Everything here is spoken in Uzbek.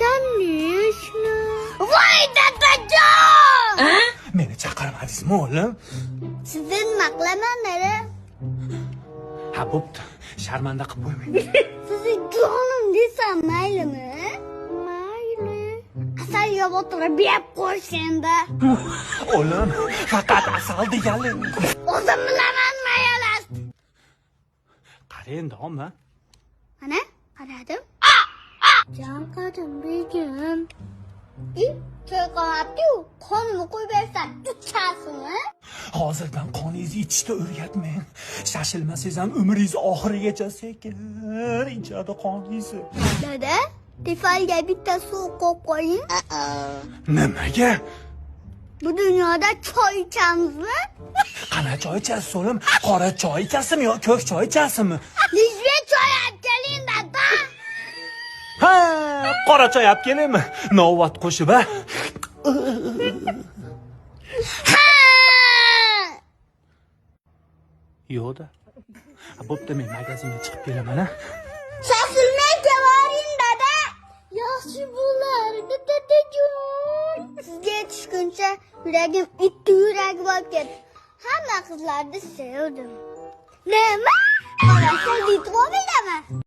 Конечно. Voy, dadajon! Meni chaqirmadingizmi, o'g'lim? Sizni nima qilaman, dada? Ha, bo'pti. Sharmanda qilib qo'ymang. Sizni jonim desam maylimi? Mayli. Asal yeb o'tirib yeb qo'ysin-da. O'g'lim, faqat asal deganlik. O'zim bilaman, mayalas. Qara endi, omma. Mana, qaradim. Jon qadim begim. I, choy qolyapti-yu, qonimni qo'yib bersan, ichasizmi? Hozirdan qoningizni ichishni o'rgatmang. Shashilmasangiz ham umringiz oxirigacha sekin ichadi qoningizni. Dada, Tefalga bitta suv qo'yib qo'ying. Nimaga? Bu dunyoda choy ichamizmi? Qanaqa choy ichasiz, o'g'lim? Qora choy ichasizmi yo ko'k choy ichasizmi? Lizbe choy olib keling, dada. Ha, qora choy olib kelaymi? Novat qo'shib, a? Ha! Yo'q-da. Ha, bo'pti, men magazinga chiqib kelaman, a? Shoshilmay kelavering, dada. Yaxshi bo'lardi, dadajon. Sizga yetishguncha yuragim ikki yurak bo'lib ketdi. Hamma qizlarni sevdim. Nima? Onasi Litvovidami?